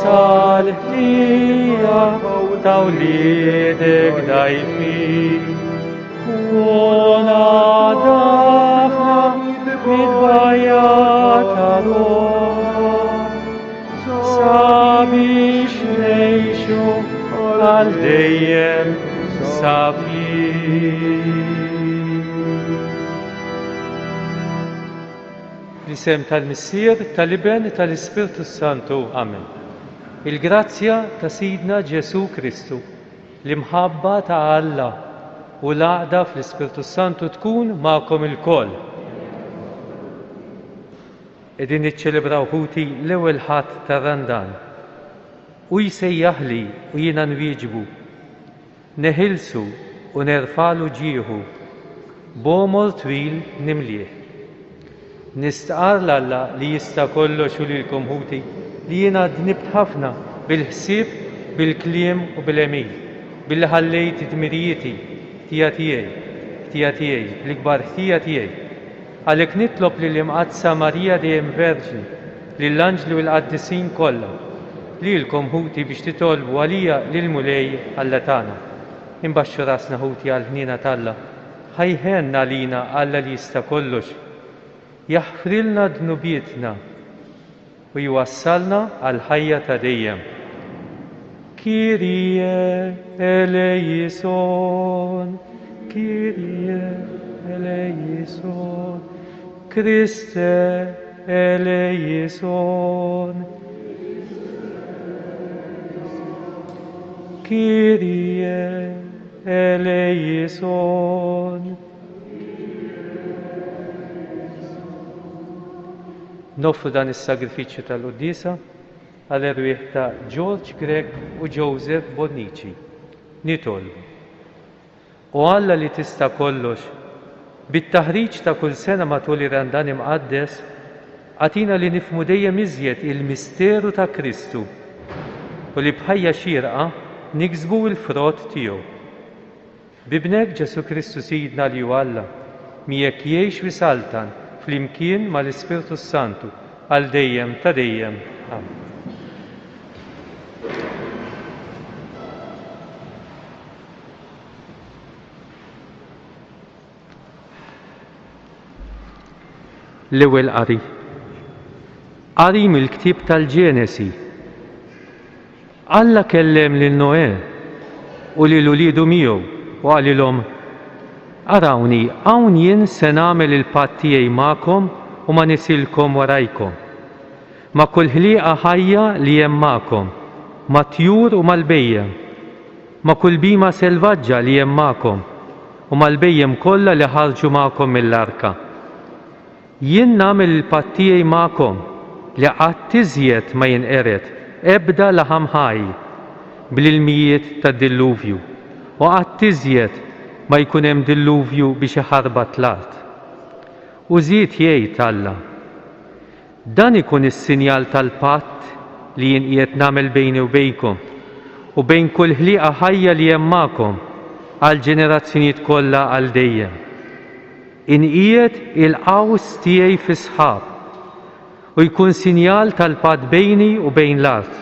Sal-ħtija ta' wliedek dgħajfin. U naddafna mit-tbajja ta' ruħna sabiex ngħixu għal dejjem safjin. Fl-isem tal-Missier, tal-Iben, tal-Ispirtu s-Santu. Amen. Il-grazzja ta' Sidna Ġesù Kristu, l-imħabba ta' Alla u l-għaqda fl-Ispirtu s-Santu tkun magħkom ilkoll. Qegħdin niċċelebraw ħuti l-ewwel Ħadd tar-Randan. Hu jsejjaħli u jiena nwieġbu. Neħilsu u nerfagħlu ġieħu, b'għomor twil nimlieh. Nistqarr 'l Alla li jista' kollox u lilkom ħuti li jiena dnibt ħafna bil-ħsieb, bil-kliem u bil-għemil, billi ħallejt dmirijieti, ħtija tiegħi, ħtija tiegħi, l-ikbar ħtija tiegħi. Għalhekk nitlob lill-Imqaddsa Marija dejjem Verġni, lill-anġli u l-qaddisin kollha, lilkom ħuti biex titolbu għalija lill-Mulej Alla tagħna. Inbaxxu rasna ħuti għall-ħniena t'Alla. Ħa jħenn għalina Alla li jista' kollox. Jaħfrilna dnubietna u jwassalna għall-ħajja ta' dejjem. Kyrie eleison, Kyrie eleison, Christe eleison. Kyrie eleison. Noffru dan is-sagrifiċċju tal-quddiesa għall-erwieħ ta' George Grech u Joseph Bonnici. Nitolbu. O Alla li tista' kollox, bit-taħriġ ta' kull sena matul ir-Randan Imqaddes, agħtina li nifhmu dejjem iżjed il-misteru ta' Kristu u li b'ħajja xierqa niksbu l-frott tiegħu. B'Ibnek Ġesù Kristu Sidna li hu Alla, miegħek jgħix u jsaltan flimkien mal-Ispirtu s-Santu għal dejjem ta' dejjem. Amen. L-ewwel qari. Qari mill-ktieb tal-Ġenesi. Alla kellem lil Noè u lil uliedu miegħu u qalilhom, Arawni, hawn jien se nagħmel il-patt tiegħi magħkom u ma' nisilkom warajkom, ma' kull ħliqa ħajja li hemm magħkom, mat-tjur u mal-bhejjem, ma' kull bhima selvaġġa li hemm magħkom, u mal-bhejjem kollha li ħarġu magħkom mill-arka. Jien nagħmel il-patt tiegħi magħkom li qatt iżjed ma jinqered ebda laħam ħaj bl-ilmijiet tad-dilluvju, u qatt iżjed ma jkun hemm dilluvju biex iħarbat l-art. U żied jgħid Alla, Dan ikun is-sinjal tal-patt li jien qiegħed nagħmel bejni u bejnkom, u bejn kull ħliqa ħajja li hemm magħkom, għall-ġenerazzjonijiet kollha għal dejjem. Inqiegħed il-qaws tiegħi fis-sħab, u jkun sinjal tal-patt bejni u bejn l-art.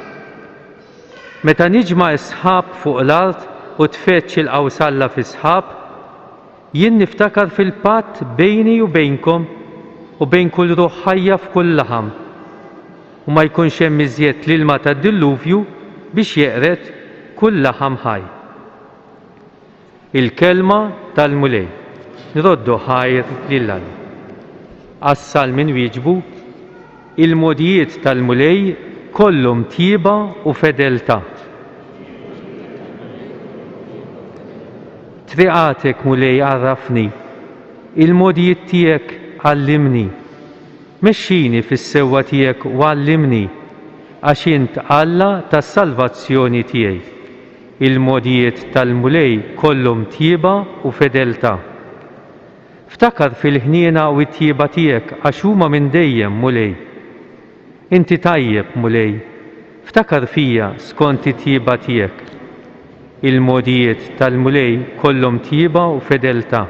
Meta niġma' s-sħab fuq l-art u tfeġġ il-qaws Alla fis-sħab, Jien niftakar fil-patt bejni u bejnkom u bejn kull ruħ ħajja f'kull laħam, u ma jkunx hemm iżjed l-ilma tad-dilluvju biex jeqred kull laħam ħaj. Il-Kelma tal-Mulej. Nroddu ħajr lil Alla. Għas-Salmi nwieġbu, Il-mogħdijiet tal-Mulej kollhom tjieba u fedeltà. Triqatek, Mulej, għarrafni, il-mogħdijiet tiegħek għallimni. Mexxini fis-sewwa tiegħek u għallimni, għax int Alla tas-salvazzjoni tiegħi. Il-mogħdijiet tal-Mulej kollhom tjieba u fedeltà. Ftakar fil-ħniena u t-tjieba tiegħek għax huma minn dejjem, Mulej. Inti tajjeb, Mulej, ftakar fija skont it-tjieba tiegħek. Il-mogħdijiet tal-Mulej kollhom tjieba u fedeltà.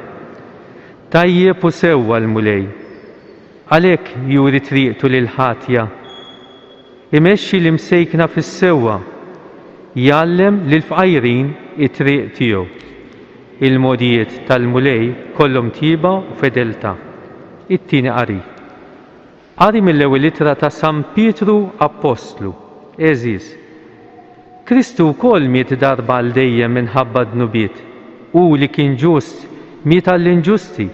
Tajjeb u sewwa l-Mulej. Għalhekk juri triqtu lill-ħatja. Imexxi l-imsejkna fis-sewwa, jgħallem lill-fqajrin it-triq tiegħu. Il-mogħdijiet tal-Mulej kollhom tjieba u fedeltà. It-tieni qari. Qari mill-ewwel ittra ta' San Pietru Appostlu. Għeżież, Kristu wkoll miet darba għal dejjem minħabba d-dnubiet, hu li kien ġust miet għall-inġusti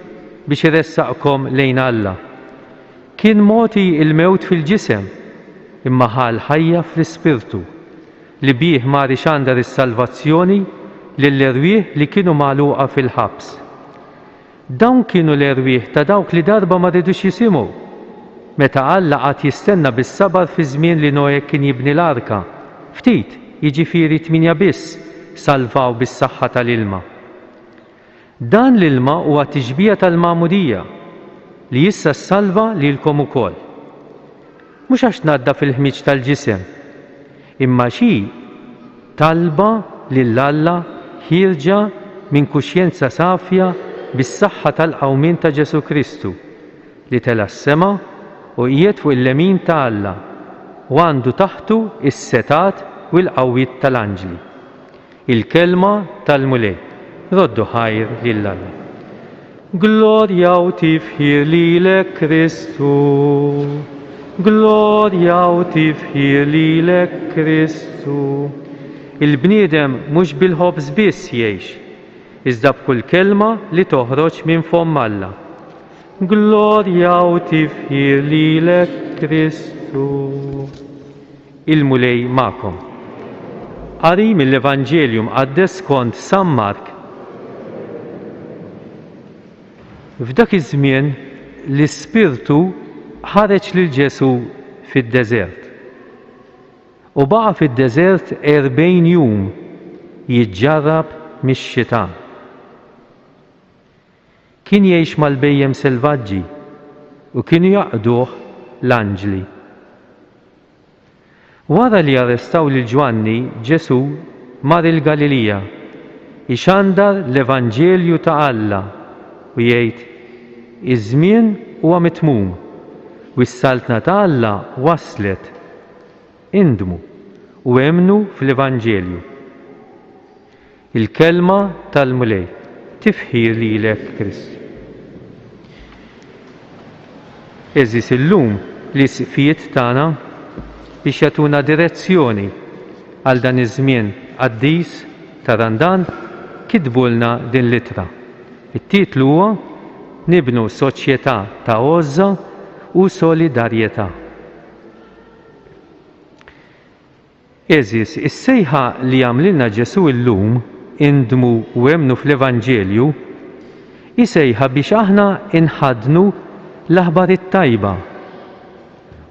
biex iressaqkom lejn Alla. Kien mogħti l-mewt fil-ġisem, imma ħa l-ħajja fl-ispirtu, li bih mar ixandar is-salvazzjoni lill-erwieħ li kienu magħluqa fil-ħabs. Dawn kienu l-erwieħ ta' dawk li darba ma ridux jisimgħu, meta Alla qagħad jistenna bis-sabar fiż-żmien li Noè kien jibni l-arka, ftit, jiġifieri tmienja biss, salvaw bis-saħħa tal-ilma. Dan l-ilma huwa tixbiha tal-magħmudija, li issa ssalva lilkom ukoll. Mhux għax tnaddaf il-ħmieġ tal-ġisem, imma għax hi talba lil Alla ħierġa minn kuxjenza safja bis-saħħa tal-qawmien ta' Ġesù Kristu, li tela' s-sema u qiegħed fuq il-lemin ta' Alla u għandu taħtu s-setgħat u l-qawwiet tal-anġli. Il-Kelma tal-Mulej. Roddu ħajr lil Alla. Glorja u tifħir lilek Kristu. Glorja u tifħir lilek Kristu. Il-bniedem mhux bil-ħobż biss jgħix, iżda b'kull kelma li toħroġ minn fomm Alla. Glorja u tifħir lilek Kristu. Il-Mulej magħkom. Qari mill-Evanġelju Mqaddes skont San Mark. F'dak iż-żmien l-Ispirtu ħareġ lil Ġesù fid-deżert. U baqa' fid-deżert erbgħin jum jiġġarrab mix-xitan. Kien jgħix mal-bhejjem selvaġġi u kienu jaqduh l-anġli. Wara li arrestaw lil Ġwanni, Ġesù mar il-Galilija, ixandar l-evanġelju ta' Alla u jgħid, Iż-żmien huwa mitmum u s-saltna ta' Alla waslet. Indmu u emmnu fl-evanġelju. Il-Kelma tal-Mulej. Tifħir lilek Kristu. Għeżież illum l-isqfijiet tagħna biex jagħtuna direzzjoni għal dan iż-żmien qaddis ta' Randan kitbulna din l-ittra. It-titlu huwa Nibnu soċjetà ta' għożża u solidarjetà. Għeżież, is-sejħa li jagħmlilna Ġesù llum, indmu u emmnu fl-Evanġelju, hi sejħa biex aħna nħaddnu l-aħbar it-tajba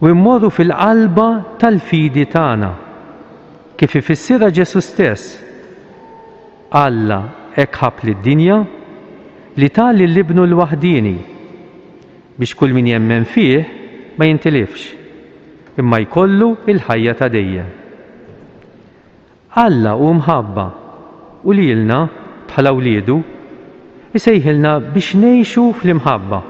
u mmorru fil-qalba tal-fidi tagħna, kif ifissirha Ġesù stess, Alla hekk ħabb lid-dinja li ta lil Ibnu l-waħdieni, biex kull min jemmen fih ma jintilifx, imma jkollu l-ħajja ta' dejjem. Alla hu mħabba u lilna, bħala wliedu, isejħilna biex ngħixu fl-imħabba.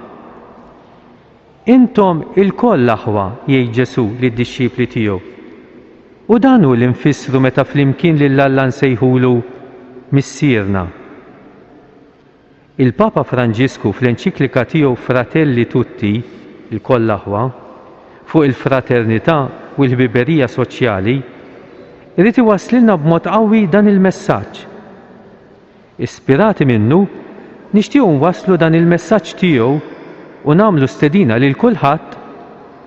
Intom ilkoll aħwa, jgħid Ġesù lid-dixxipli tiegħu. U dan hu li nfissru meta flimkien lil Alla nsejħulu Missierna. Il-Papa Franġisku fl-enċiklika tiegħu Fratelli Tutti, Ilkoll Aħwa, fuq il-fraternità u l-ħbiberija soċjali, irid iwasslilna b'mod qawwi dan il-messaġġ. Ispirati minnu, nixtiequ nwasslu dan il-messaġġ tiegħu u nagħmlu stedina lil kulħadd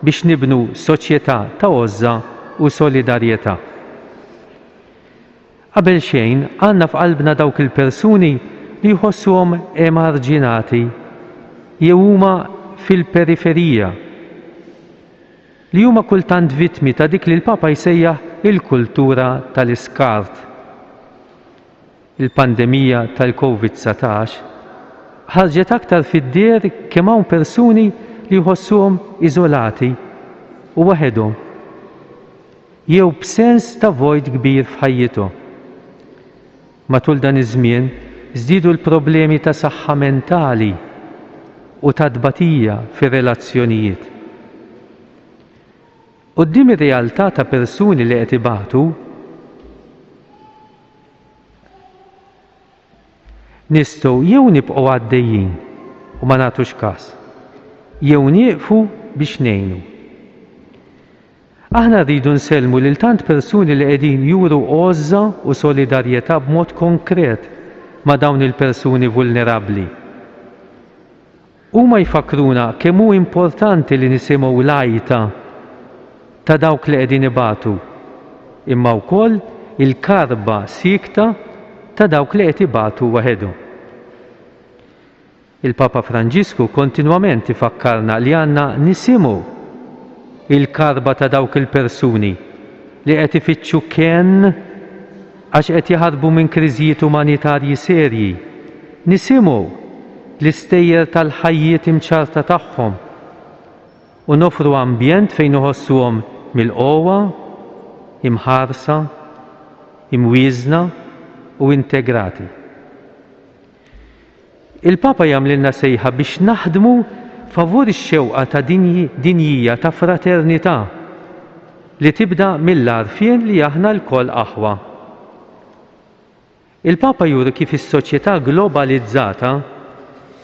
biex nibnu soċjetà ta' għożża u solidarjetà. Qabel xejn għandna f'qalbna dawk il-persuni li jħossuhom emarġinati jew huma fil-periferija, li huma kultant vittmi ta' dik li l-Papa jsejjaħ il-kultura tal-iskart. Il-pandemija tal-Covid 19 ħarġet aktar fid-dieher kemm hawn persuni li jħossuhom iżolati u waħedhom. Jew b'sens ta' vojt kbir f'ħajjithom. Matul dan iż-żmien żdiedu l-problemi ta' saħħa mentali u ta' tbatija fir-relazzjonijiet. Quddiem ir-realtà ta' persuni li qed ibatu, nistgħu jew nibqgħu għaddejjin u ma nagħtux kas, jew nieqfu biex ngħinu. Aħna rridu nsellmu lil tant persuni li qegħdin juru għożża u solidarjetà b'mod konkret ma' dawn il-persuni vulnerabbli. Huma jfakkruna kemm hu importanti li nisimgħu l-għajta ta' dawk li qegħdin ibatu, imma wkoll il-karba siekta ta' dawk li qed ibatu waħedhom. Il-Papa Franġisku kontinwament ifakkarna li għandna nisimgħu l-karba ta' dawk il-persuni li qed ifittxu kenn għax qed jaħarbu minn kriżijiet umanitarji serji. Nisimgħu l-istejjer tal-ħajjiet imċarrta tagħhom u noffru ambjent fejn iħossuhom milqugħa, imħarsa, imwieżna u integrati. Il-Papa jagħmlilna sejħa biex naħdmu favur ix-xewqa ta' dinjija ta' fraternità li tibda mill-għarfien li aħna lkoll aħwa. Il-Papa juri kif is-soċjetà globalizzata,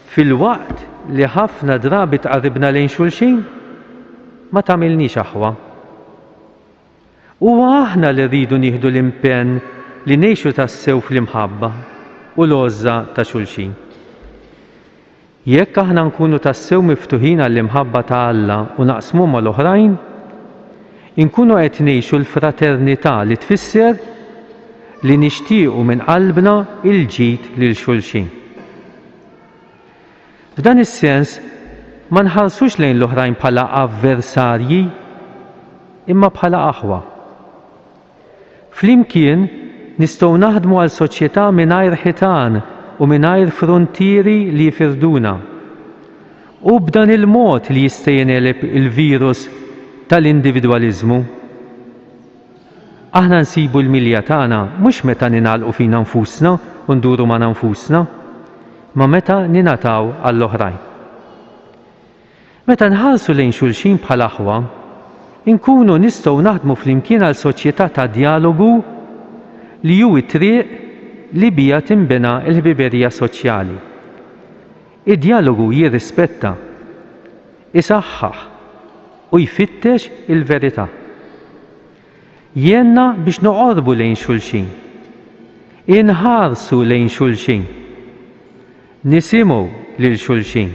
filwaqt li ħafna drabi tqarribna lejn xulxin, ma tagħmilniex aħwa. Huwa aħna li rridu nieħdu l-impenn li ngħixu tassew fl-imħabba u l-għożża ta' xulxin. Jekk aħna nkunu tassew miftuħin għall-imħabba ta' Alla u naqsmuha mal-oħrajn, inkunu qed ngħixu l-fraternità li tfisser li nixtiequ minn qalbna l-ġid lil xulxin. F'dan is-sens, ma nħarsux lejn l-oħrajn bħala avversarji, imma bħala aħwa. Flimkien nistgħu naħdmu għal soċjetà mingħajr ħitan u mingħajr fruntieri li jifirduna. Hu b'dan il-mod li jista' jingħeleb il-virus tal-individwaliżmu. Aħna nsibu l-milja tagħna mhux meta ningħalqu fina nfusna u nduru magħna nfusna, imma meta ningħataw għall-oħrajn. Meta nħarsu lejn xulxin bħala aħwa, inkunu nistgħu naħdmu flimkien għal soċjetà ta' djalogu li hu t-triq li biha tinbena l-ħbiberija soċjali. Id-djalogu jirrispetta, isaħħaħ u jfittex il-verità. Jgħinna biex noqorbu lejn xulxin, inħarsu lejn xulxin, nisimgħu lil xulxin,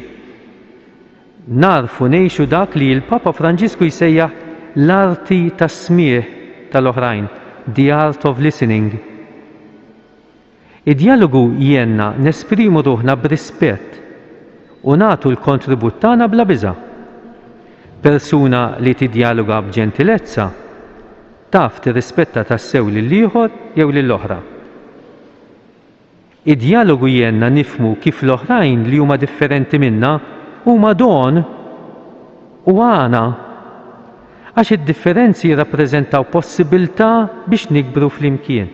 nagħrfu ngħixu dak li l-Papa Franġisku jsejjaħ l-arti tas-smigħ tal-oħrajn, the art of listening. Id-djalogu jgħinna nesprimu ruħna b'rispett u nagħtu l-kontribut tagħna bla biża'. Persuna li tiddjaloga b'ġentilezza taf tirrispetta tassew lill-ieħor jew lill-oħra. Id-djalogu jgħinna nifhmu kif l-oħrajn li huma differenti minna huma don u għana għax id-differenzi jirrappreżentaw possibilità biex nikbru flimkien.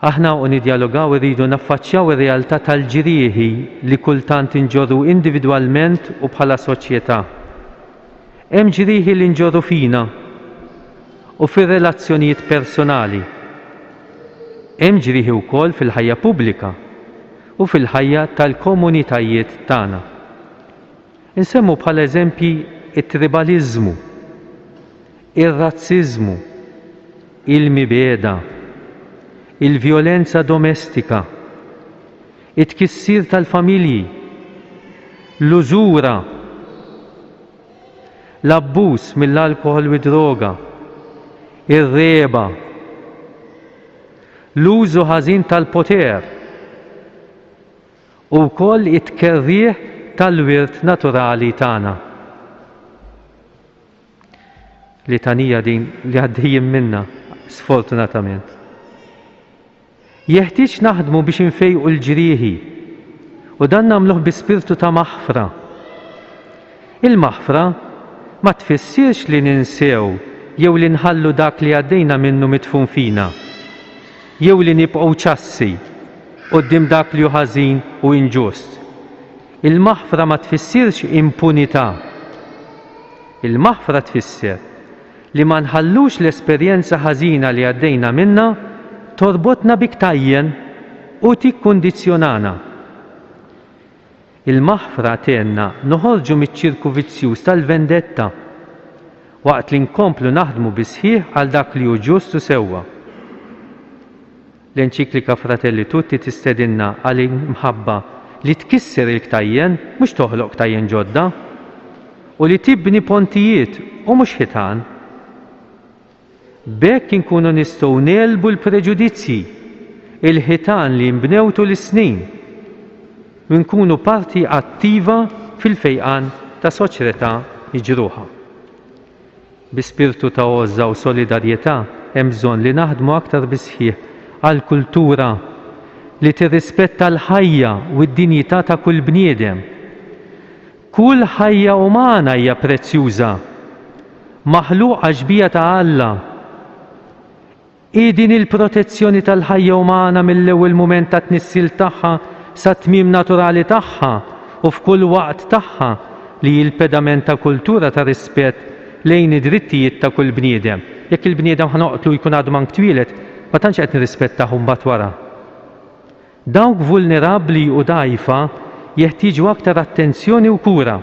Aħna u niddjalogaw irridu naffaċċjaw ir-realtà tal-ġrieħi li kultant inġorru individwalment u bħala soċjetà. Hemm ġrieħi li nġorru fina u fir-relazzjonijiet personali. Hemm ġrieħi wkoll fil-ħajja pubblika u fil-ħajja tal-komunitajiet tagħna. Insemmu bħala eżempji t-tribaliżmu, ir-razziżmu, il-mibegħda, il-vjolenza domestika, it-tkissir tal-familji, l-użura, l-abbuż mill-alkoħol u d-droga, ir-regħba, l-użu ħażin tal-poter, u wkoll it-tkerrih tal-wirt naturali tagħna. Litanija din li għaddejjin minnha, sfortunatament. Jeħtieġ naħdmu biex infejqu l-ġrieħi u dan nagħmluh bi spirtu ta' maħfra. Il-maħfra ma tfissirx li ninsew jew li nħallu dak li għaddejna minnu midfun fina, jew li nibqgħu ċassi quddiem dak li hu ħażin u inġust. Il-maħfra ma tfissirx impunità. Il-maħfra tfisser li ma nħallux l-esperjenza ħażina li għaddejna minnha torbotna bi ktajjen u tikkundizzjonana. Il-maħfra tgħinna noħorġu miċ-ċirku vizzjuż tal-vendetta, waqt li nkomplu naħdmu bis-sħiħ għal dak li hu ġust u sewwa. L-Enċiklika Fratelli Tutti tistedinna għal imħabba li tkisser il-ktajjen, mhux toħloq ktajjen ġodda, u li tibni pontijiet u mhux ħitan. B'hekk inkunu nistgħu negħlbu l-preġudizzji, il-ħitan li nbnew tul is-snin, u nkunu parti attiva fil-fejqan ta' soċretà miġruħa. Bi spirtu ta' għożża u solidarjetà hemm bżonn li naħdmu aktar bis-sħiħ għal kultura li tirrispetta l-ħajja u d-dinjità ta' kull bniedem. Kull ħajja umana hija prezzjuża, maħluqa xbieha ta' Alla. Hi din il-protezzjoni tal-ħajja umana mill-ewwel mument tat-tnissil tagħha sat-tmiem naturali tagħha u f'kull waqt tagħha li hi l-pedament ta' kultura ta' rispett lejn id-drittijiet ta' kull bniedem. Jekk il-bniedem ħa noqtlu jkun għadu mank twieled, ma tantx qed nirrispettah imbagħad wara. Dawk vulnerabbli u dgħajfa jeħtieġu aktar attenzjoni u kura.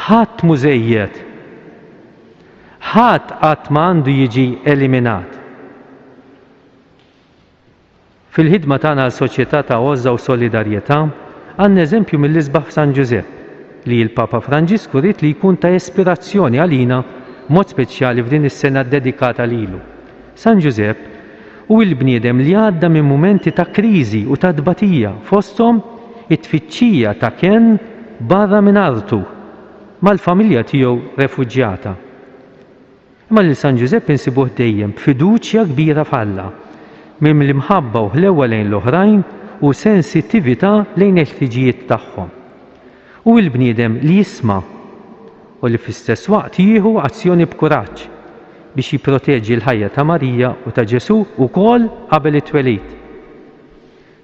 Ħadd mhu żejjed. Ħadd qatt ma għandu jiġi eliminat. Fil-ħidma tagħna għal soċjetà ta' għożża u solidarjetà, għandna eżempju mill-isbaħ f'San Ġużepp, li l-Papa Franġisku ried li jkun ta' ispirazzjoni għalina b'mod speċjali f'din is-sena ddedikata lilu. San Ġużepp hu l-bniedem li għadda minn mumenti ta' kriżi u ta' tbatija, fosthom it-tfittxija ta' kenn barra minn artu, mal-familja tiegħu refuġjata. Imma lil San Ġużepp insibuh dejjem b'fiduċja kbira f'Alla, mimli mħabba u ħlewwa lejn l-oħrajn u sensittività lejn il-ħtiġijiet tagħhom. Hu l-bniedem li jisma' u li fl-istess waqt jieħu azzjoni b'kuraġġ biex jipproteġi l-ħajja ta' Marija u ta' Ġesù wkoll qabel it-twelid.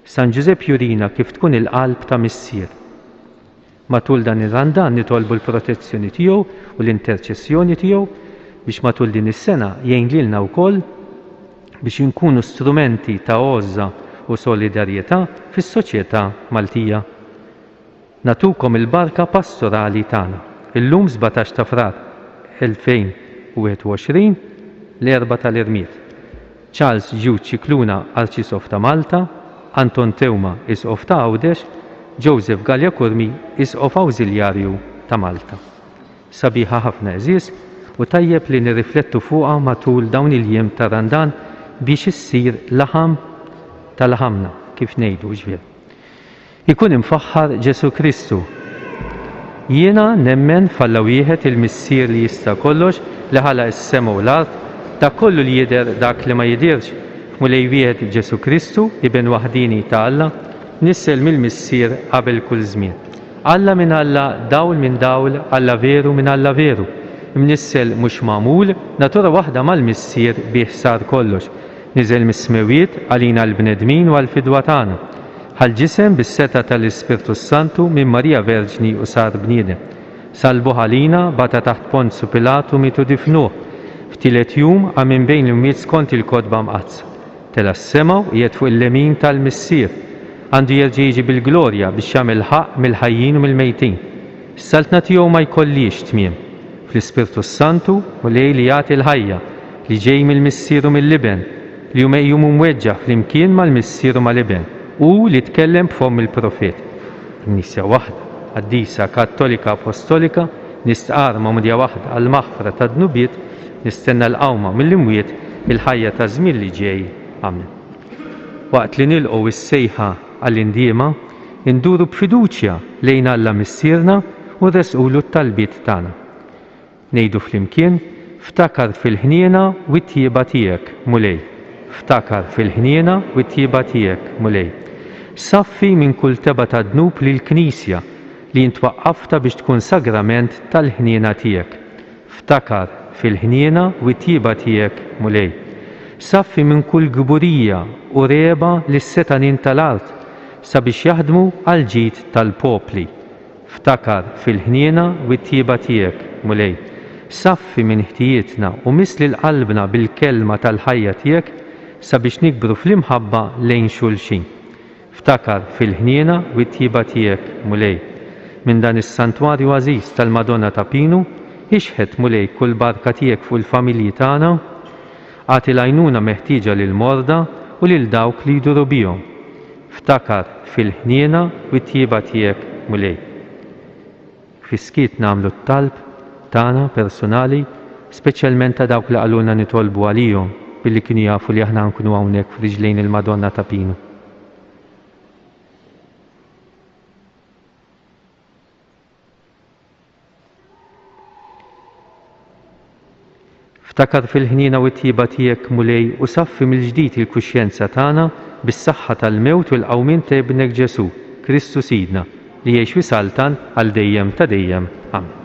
San Ġużepp jurina kif tkun il-qalb ta' missier. Matul dan ir-Randan nitolbu l-protezzjoni tiegħu u l-interċessjoni tiegħu biex matul din is-sena jgħin lilna wkoll biex inkunu strumenti ta' għożża u solidarjetà fis-soċjetà Maltija. Nagħtukom il-barka pastorali tagħna. Illum 17 ta' Frar 2021, l-Erbgħa tal-Irmied. Charles Jude Scicluna Arċisqof ta' Malta, Anton Teuma Isqof ta' Għawdex, Joseph Galea Curmi Isqof Awżiljarju ta' Malta. Sabiħa ħafna għeżież u tajjeb li nirriflettu fuqha matul dawn il-jiem ta' Randan biex issir laħam ta' laħamna, kif ngħidu, hux veru? Ikun imfaħħar Ġesù Kristu. Jiena nemmen f'Alla wieħed il-Missier li jista' kollox, li ħalaq is-sema u l-art, dak kollu li jidher dak li ma jidhirx, f'Mulej wieħed Ġesù Kristu, Iben waħdieni ta' Alla, mnissel mill-Missier qabel kull żmien. Alla minn Alla, dawl minn dawl, Alla veru minn Alla veru, imnissel mhux magħmul, natura waħda mal-Missier bih sar kollox. Niżel mis-smewwiet għalina l-bnedmin u għall-fidwa tagħna. Ħa l-ġisem bis-setgħa tal-Ispirtu s-Santu minn Marija Verġni u sar bniedem. Sallbuh għalina, bata taħt Ponzu Pilatu, miet u difnuh. F'tielet jum qam minn bejn l-imwiet skont il-Kotba Mqaddsa. Tela' s-sema u qiegħed fuq il-lemin tal-Missier. Għandu jerġa' jiġi bil-glorja biex jagħmel ħaqq mill-ħajjin u mill-mejtin. Is-saltna tiegħu ma jkollhiex tmiem. Fl-Ispirtu s-Santu, Mulej li jagħti l-ħajja, li ġej mill-Missier u mill-Iben, li hu meqjum u mweġġa' flimkien mal-Missier u mal-Iben, hu li tkellem b'fomm il-profeti. Knisja waħda, qaddisa, kattolika, apostolika, nistqarr magħmudija waħda għall-maħfra tad-dnubiet, nistenna l-qawma mill-imwiet, il-ħajja taż-żmien li ġej. Amen. Waqt li nilqgħu s-sejħa għall-indiema, induru b'fiduċja lejn Alla Missierna u nressqulu t-talbiet tagħna. Ngħidu flimkien, Ftakar fil-ħniena u t-tjieba tiegħek, Mulej. Ftakar fil-ħniena u t-tjieba tiegħek, Mulej. Saffi minn kull tebgħa ta' dnub lill-Knisja li int waqqaftha biex tkun sagrament tal-ħniena tiegħek. Ftakar fil-ħniena u t-tjieba tiegħek, Mulej. Saffi minn kull kburija u regħba lis-setgħanin tal-art sabiex jaħdmu għall-ġid tal-popli. Ftakar fil-ħniena u t-tjieba tiegħek, Mulej. Saffi minn ħtijietna u miss lil qalbna bil-kelma tal-ħajja tiegħek sabiex nikbru fl-imħabba lejn xulxin. Ftakar fil-ħniena u t-tjieba tiegħek, Mulej. Minn dan is-santwarju għażiż tal-Madonna ta' Pinu, ixħet, Mulej, kull barka tiegħek fuq il-familji tagħna. Agħti l-għajnuna meħtieġa lill-morda u lil dawk li jduru bihom. Ftakar fil-ħniena u t-tjieba tiegħek, Mulej. Fis-skiet nagħmlu t-talb tagħna persunali, speċjalment ta' dawk li qalulna nitolbu għalihom billi kienu jafu li aħna nkunu hawnhekk f'riġlejn il-Madonna ta' Pinu. Ftakar fil-ħniena u t-tjieba tiegħek, Mulej, u saffi mill-ġdid il-kuxjenza tagħna bis-saħħa tal-mewt u l-qawmien ta' Ibnek Ġesù, Kristu Sidna, li jgħix u jsaltan għal dejjem ta' dejjem. Amen.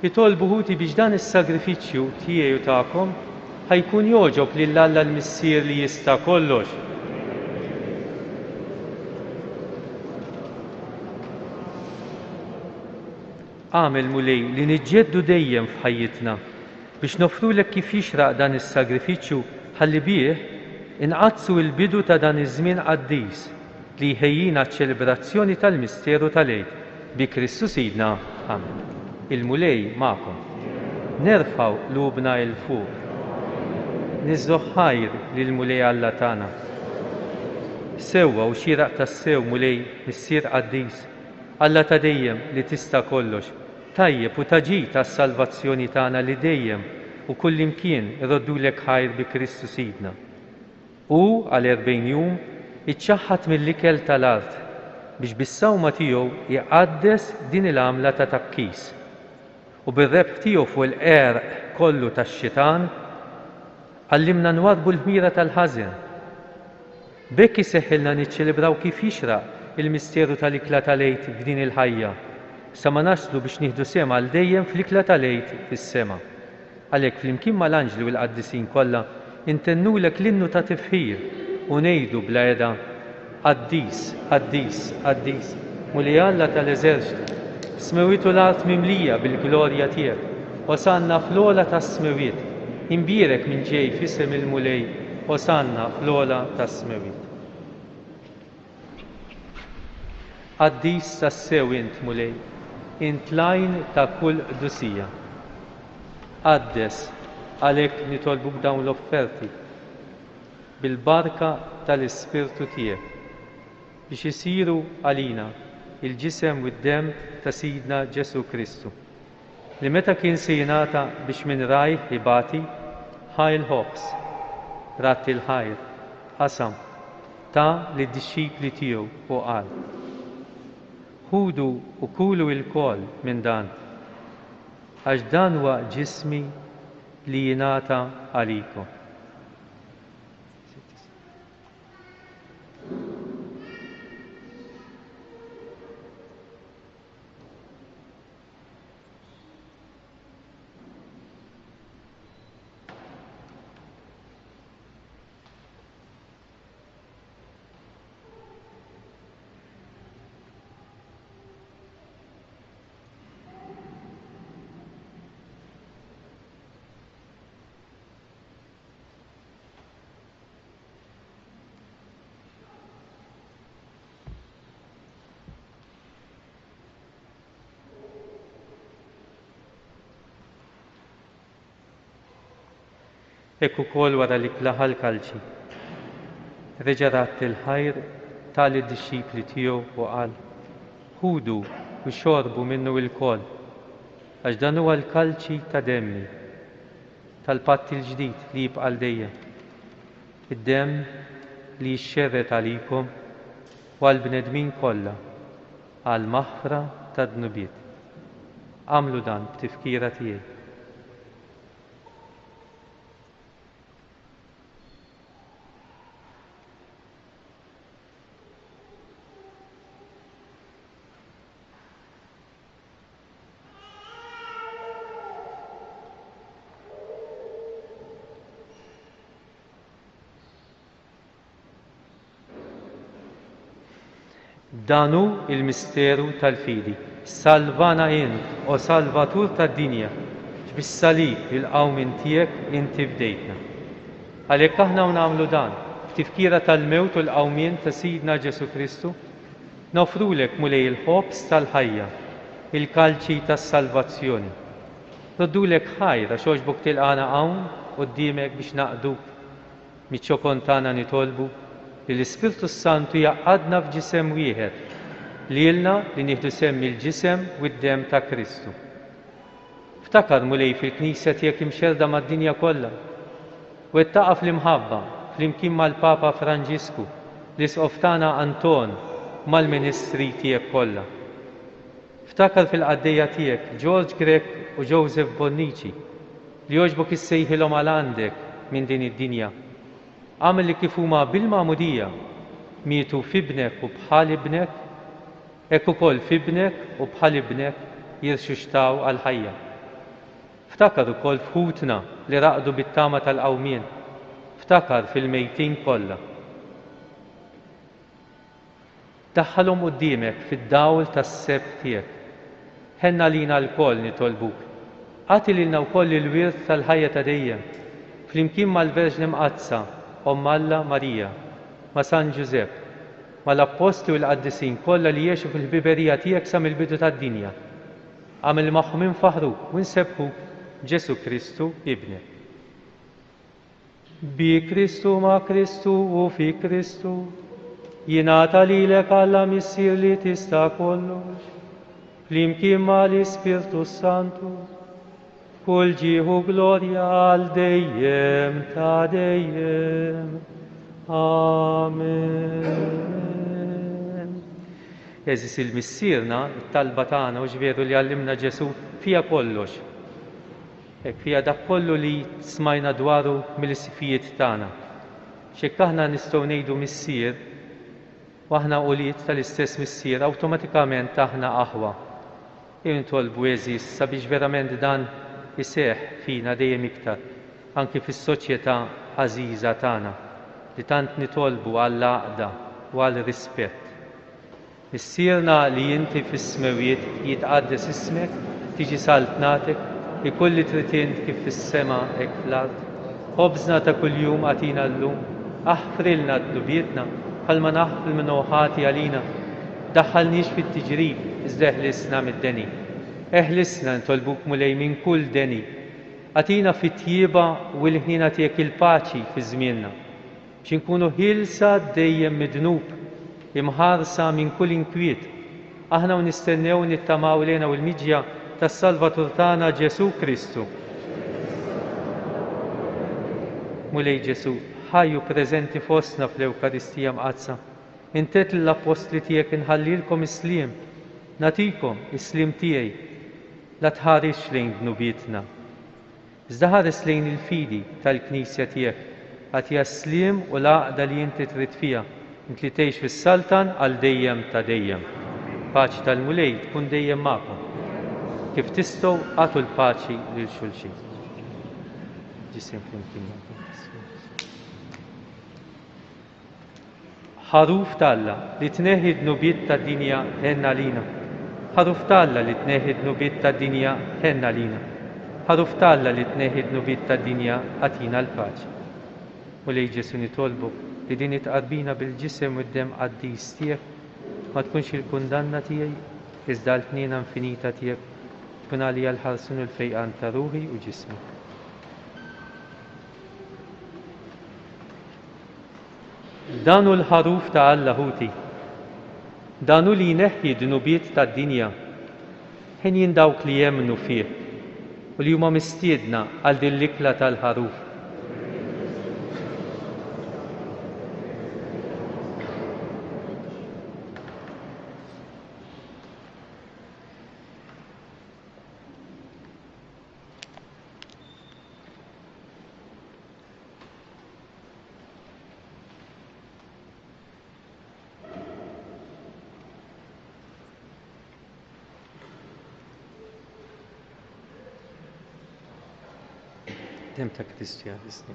Itolbu ħuti biex dan is-sagrifiċċju tiegħi u tagħkom ħa jkun jogħġob lil Alla l-Missier li jista' kollox. Agħmel, Mulej, li niġġeddu dejjem f'ħajjitna biex noffrulek kif jixraq dan is-sagrifiċċju ħalli bih inqaddsu l-bidu ta' dan iż-żmien qaddis li jħejjina għaċ-ċelebrazzjoni tal-misteru tal-Għid bi Kristu Sidna. Amen. Il-Mulej magħkom. Nerfgħu qlubna 'l fuq. Niżżu ħajr lill-Mulej Alla tagħna. Sewwa u xieraq tassew, Mulej, Missier qaddis, Alla ta' dejjem li tista' kollox, tajjeb u ta' ġid għas-salvazzjoni tagħna li dejjem u kullimkien irroddulek ħajr bi Kristu Sidna. Hu, għal 40 jum, iċċaħħad mill-ikel tal-art biex bis-sawma tiegħu jqaddes din il-għamla ta' tgħakkis. U bir-rebħ tiegħu fuq il-qerq kollu tax-xitan, għallimna nwarrbu l-ħmira tal-ħażen. B'hekk iseħħilna niċċelebraw kif jixraq il-misteru tal-Ikla tal-Għid f'din il-ħajja, sa ma naslu biex nieħdu sehem għal dejjem fl-Ikla tal-Għid fis-sema. Għalhekk flimkien mal-anġli u l-qaddisin kollha intennulek l-innu ta' tifħir u ngħidu bla heda, Qaddis, qaddis, qaddis, Mulej Alla tal-eżerċti, s-smewwiet u l-art mimlija bil-glorja tiegħek. Osanna fl-ogħla tas-smewwiet. Imbierek min ġej f'isem il-Mulej, Osanna fl-ogħla tas-smewwiet. Qaddis tassew int, Mulej, int l-għajn ta' kull qdusija. Qaddes, għalhekk nitolbuk dawn l-offerti, bil-barka tal-Ispirtu tiegħek, biex isiru għalina l-ġisem u d-demm ta' Sidna Ġesù Kristu. Li meta kien se jingħata biex minn rajh ibati, ħa l-ħobż, radd il-ħajr, qasam. Ta lid-dixxipli tiegħu u qal, Ħudu u kulu ilkoll minn dan, għax dan huwa ġismi li jingħata għalikom. Hekk ukoll wara li klaħa l-kalċi, reġa' radd il-ħajr ta lid-dixxipli tiegħu u qal, Ħudu u xorbu minnu ilkoll, għax dan huwa l-kalċi ta' demmi, tal-patt il-ġdid li jibqa' għal dejjem, id-demm li jixxerred għalikom u għall-bnedmin kollha għall-maħfra tad-dnubiet. Agħmlu dan b'tifkira tiegħi. Dan hu l-misteru tal-fidi. Salvana int, o Salvatur tad-dinja, għax bis-salib il-qawmien tiegħek inti fdejtna. Għalhekk aħna u nagħmlu dan, b'tifkira tal-mewt u l-qawmien ta' Sidna Ġesù Kristu, noffrulek, Mulej, il-ħobż tal-ħajja, il-kalċi tas-salvazzjoni. Noddulek ħajr għax għoġbok tilqagħna hawn quddiemek biex naqduk. Miċ-ċokon tagħna nitolbu li l-Ispirtu s-Santu jgħaqqadna f'ġisem wieħed, lilna li nieħdu sehem mill-ġisem u d-demm ta' Kristu. Ftakar, Mulej, fil-Knisja tiegħek imxerrda mad-dinja kollha, u wettaqha fl-imħabba, flimkien mal-Papa Franġisku, l-Isqof tagħna Anton u mal-ministri tiegħek kollha. Ftakar fil-qaddejja tiegħek George Grech u Joseph Bonnici, li jogħġbok issejħilhom għal għandek minn din id-dinja. Agħmel li kif huma bil-magħmudija mietu f'Ibnek u bħal Ibnek, hekk ukoll f'Ibnek u bħal Ibnek jirxuxtaw għall-ħajja. Ftakar ukoll f'ħutna li raqdu bit-tama tal-qawmien. Ftakar fil-mejtin kollha. Daħħalhom quddiemek fid-dawl tas-sebħ tiegħek. Ħenn għalina lkoll, nitolbuk. Agħti lilna wkoll il-wirt tal-ħajja ta' dejjem, flimkien mal-Verġni Mqaddsa, Omm Alla Marija, ma' San Ġużepp, ma' l-Appostli u l-qaddisin kollha li għexu fil-ħbiberija tiegħek sa mill-bidu tad-dinja. Agħmel li magħhom infaħħruk u nsebbħuk b'Ġesù Kristu, Ibnek. Bi Kristu, ma' Kristu u fi Kristu, jingħata lilek Alla Missier li tista' kollox, flimkien ma' l-Ispirtu s-Santu, kull ġieħ u glorja għal dejjem ta' dejjem. Amen. Għeżież il-Missierna, it-talba tagħna, hux veru li għallimna Ġesù, fiha kollox. Hekk fiha dak kollu li smajna dwaru mill-isqfijiet tagħna. X'hekk aħna nistgħu ngħidu Missier, u aħna ulied tal-istess Missier, awtomatikament aħna aħwa. Ejjew nitolbu, għeżież, sabiex verament dan iseħħ fina dejjem iktar, anki fis-soċjetà għażiża tagħna, li tant nitolbu għall-għaqda u għal rispett. Missierna li inti fis-smewwiet, jitqaddes ismek, tiġi saltnatek, ikun li trid int kif fis-sema hekk fl-art. Ħobżna ta' kuljum agħtina llum. Aħfrilna dnubietna, bħalma naħfru min hu ħati għalina. Tdaħħalniex fit-tiġrib, iżda eħlisna mid-deni. Eħlisna, nitolbuk Mulej, minn kull deni. Agħtina fit-tjieba u l-ħniena tiegħek il-paċi fi żmienna. Biex inkunu ħielsa dejjem mid-dnub, imħarsa minn kull inkwiet, aħna u nistennew u nittamaw l-hena u l-miġja tas-Salvatur tagħna Ġesù Kristu. Mulej Ġesù, ħaj u preżenti fostna fl-Ewkaristija Mqaddsa, int għedt lill-Appostli tiegħek inħallilkom is-sliem, nagħtikom is-sliem tiegħi. La tħarisx lejn dnubietna, iżda ħares lejn il-fidi tal-Knisja tiegħek, agħtiha s-sliem u l-għaqda li inti trid fiha, int li tgħix fis-saltan għal dejjem ta' dejjem. Paċi tal-Mulej tkun dejjem magħkom. Kif tistgħu agħtu l-paċi lil xulxin. Ġisem flimkien magħkom. Ħaruf t'Alla li tneħħi d-dnubiet tad-dinja ħenn għalina. Ħaruf t'Alla li tneħħi d-dnubiet tad-dinja ħenn għalina. Ħaruf t'Alla li tneħħi d-dnubiet tad-dinja agħtina l-paċi. Mulej Ġesù nitolbok li din it-tqarbina bil-ġisem u d-demm qaddis tiegħek ma tkunx il-kundanna tiegħi iżda għall-ħniena infinita tiegħek tkun għalija l-ħarsien u l-fejqan ta' ruħi u ġismi. Dan hu l-Ħaruf ta' Alla, ħuti. Dan hu li jneħħi d-dnubiet tad-dinja. Henjin dawk li jemmnu fih u li huma mistiedna għal din l-ikla tal-Ħaruf. Dem ta' Kristu jaħlisni.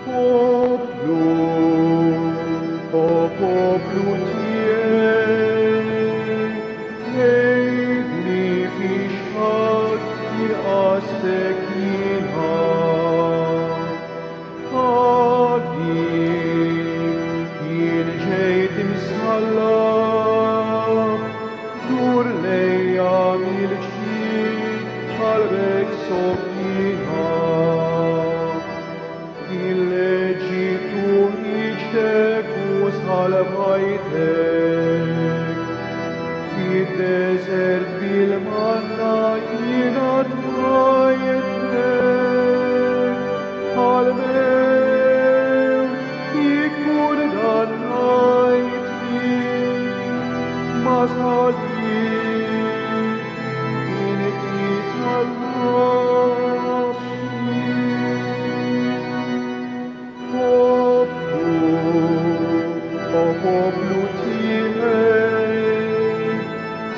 Poplu, o poplu tiegħi, tgħidli fiex ħadd inqasek jiena. Għalik jien ġejt imsallab, dur lejja mill-ġdid qalbek soffiha. Il-Eġittu iġtek u salvajtek. Fid-deżert bil-manna jiena tfajtek. Għal-mewt ikkundannajtni, ma salib inti salvatni. Poplu, o poplu tiegħi,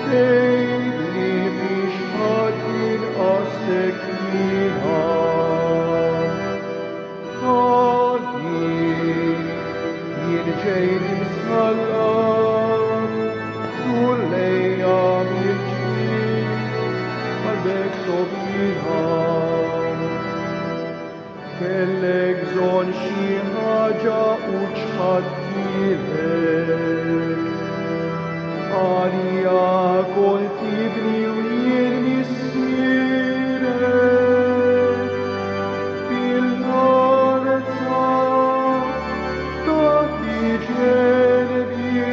tgħidli fiex ħadd inqasek jiena. Għalik jien ġejt imsallab, dur lejja mill-ġdid, qalbek soffiha. Kellek bżonn xi ħaġa u ċħadtilek. Għalija kont ibni u jien missierek. Bil-ħarsa tagħti ġenbi,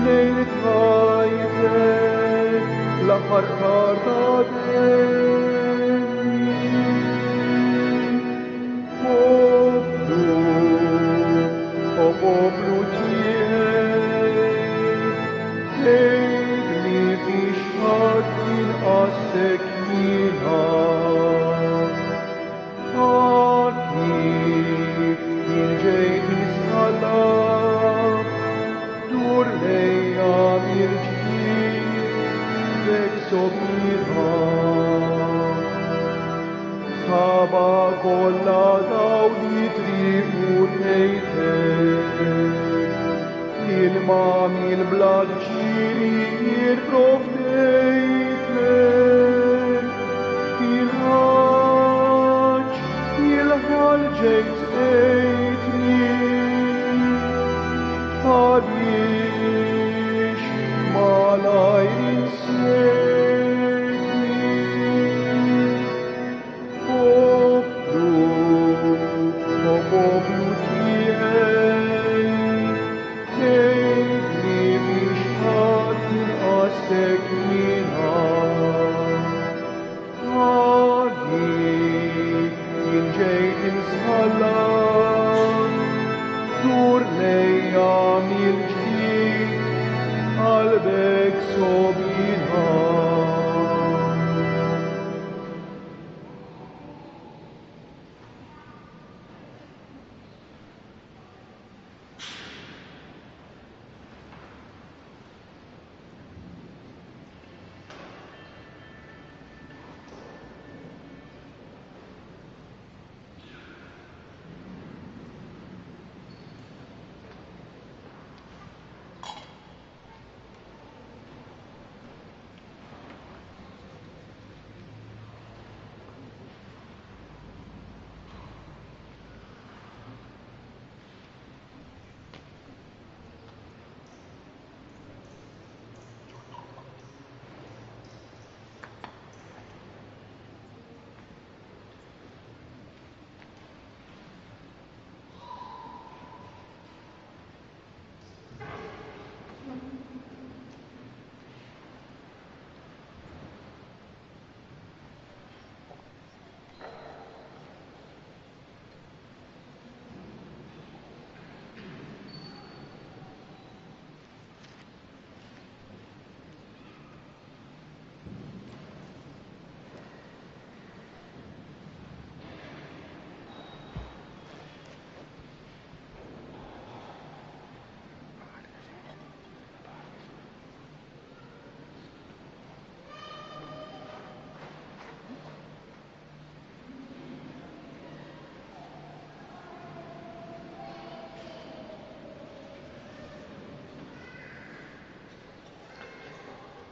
lejn tfajtek l-aħħar karta demmi. Poplu, o poplu tiegħi, tgħidli fiex ħadd inqasek jiena. Għalik jien ġejt imsallab, dur lejja mill-ġdid, bek soffiha. Kollha dawn li triqu tgħidlek. L-ilma mill-blat ġieri jien provdejtlek. Fil-ħaġ, il-ħal ġejt sqejtni. Għaliex malajr insejtni. Poplu, o poplu tiegħi, tgħidli biex qatt inqassek jiena. Għalik jien ġejt imsallab, dur lejja mill-ġdid, qalbek sogħbina.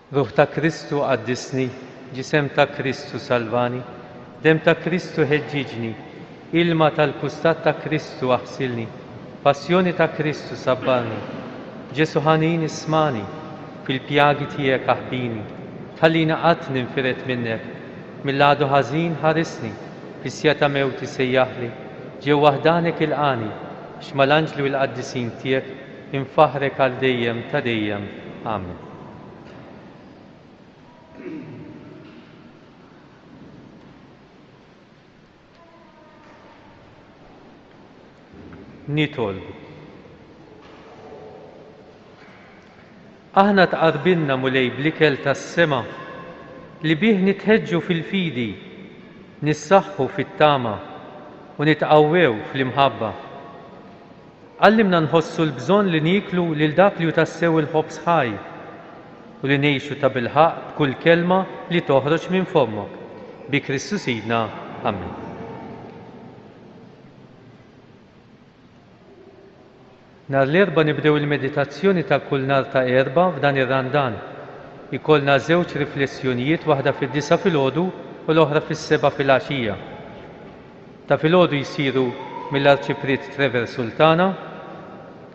Ruħ ta' Kristu qaddisni, ġisem ta' Kristu salvani, demm ta' Kristu ħeġġiġni, ilma tal-kustat ta' Kristu aħsilni, passjoni ta' Kristu sabbarni. Ġesu ħanin ismagħni, fil-pjagi tiegħek aħbini, tħallini qatt ninfired minnek, mill-għadu ħażin ħarisni, fis-siegħa ta' mewti sejjaħli, ġewwa ħdanek ilqagħni, biex mal-anġli u l-qaddisin tiegħek infaħħrek għal dejjem ta' dejjem. Amen. Nitolbu. Aħna tqarbilna Mulej bl-ikel tas-sema li bih nitħeġġu fil-fidi, nissaħħu fit-tama u nitqawwew fl-imħabba. Għallimna nħossu l-bżonn li nieklu lil dak li hu tassew il-ħobż ħaj, u li ngħixu tabilħaqq b'kull kelma li toħroġ minn fommok. Bi Kristu Sidna. Ammen. Nhar l-Erbgħa nibdew il-meditazzjoni ta' kull nhar ta' Erbgħa f'dan ir-Randan. Ikollna żewġ riflessjonijiet waħda fid-disgħa filgħodu u l-oħra fis-sebgħa filgħaxija. Ta' filgħodu jsiru mill-Arċipriet Trevor Sultana,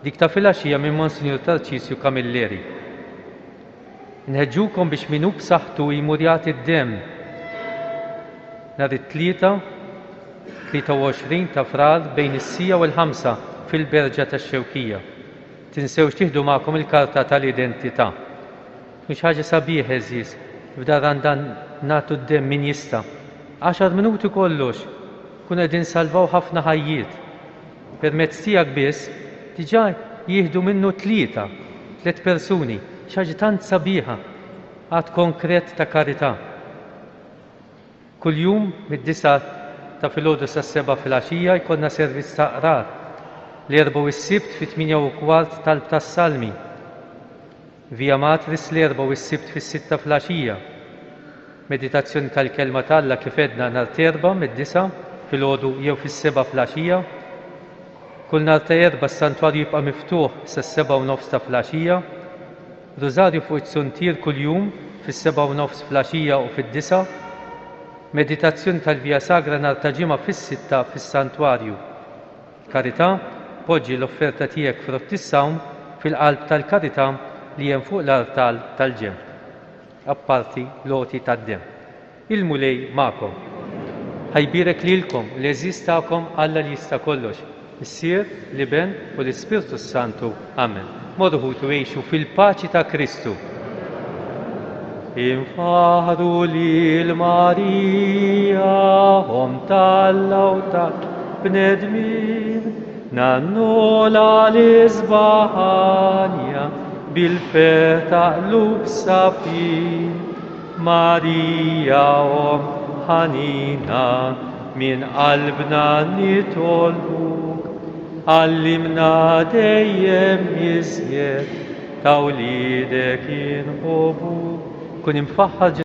dik ta' filgħaxija minn Monsinjur Tarċisju Camilleri. Inħeġġukom biex min hu b'saħħtu jmur jagħti d-demm nhar it-Tlieta, 23 ta' Frar bejn is-siegħa u l-ħamsa fil-Berġa tax-Xewkija. Tinsewx tieħdu magħkom il-karta tal-identità. Tkun xi ħaġa sabiħa għeżież, f'dan Randan nagħtu d-demm min jista'. Għaxar minuti kollox, nkunu qegħdin nsalvaw ħafna ħajjiet. Permezz tiegħek biss, diġà jieħdu minnu tlieta, tliet persuni, xi ħaġa tant sabiħa, att konkret ta' karità. Kuljum mid-disgħa ta' filgħodu sas-sebgħa filgħaxija jkollna servizz ta' qrar. L-Erbgħa u s-Sibt fit-tmienja u kwart talb tas-Salmi. Via Matris l-Erbgħa u s-Sibt fis-sitta filgħaxija. Meditazzjoni tal-Kelma t'Alla kif għedna nhar t'Erbgħa mid-disgħa. filgħodu jew fis-sebgħa filgħaxija. Kull nhar ta' Erbgħa s-Santwarju jibqa' miftuħ sas-sebgħa u nofs ta' filgħaxija. Rużarju fuq iz-zuntier kuljum fis-sebgħa u nofs filgħaxija u fid-disgħa. Meditazzjoni tal-Via Sagra nhar ta' Ġimgħa fis-sitta fis-Santwarju. Karità, Poġġi l-offerta tiegħek frott is-sawm fil-qalb tal-karità li hemm fuq l-artal tal-ġenb. Apparti l-għoti tad-demm. Il-Mulej magħkom. Ħa jbierek lilkom u l-għeżież tagħkom Alla li jista' kollox, Missier, l-Iben u l-Ispirtu s-Santu. Amen. Morru ħutu għixu fil-paċi ta' Kristu. Infaħħru lil Marija, Omm t'Alla u tal-bnedmin, ngħannulha l-isbaħ għanja bil-ferħ ta' qlub safjin. Marija Omm ħanina, minn qalbna nitolbuk, għallimna dejjem iżjed ta' wliedek inħobbuk. Kun imfaħħar.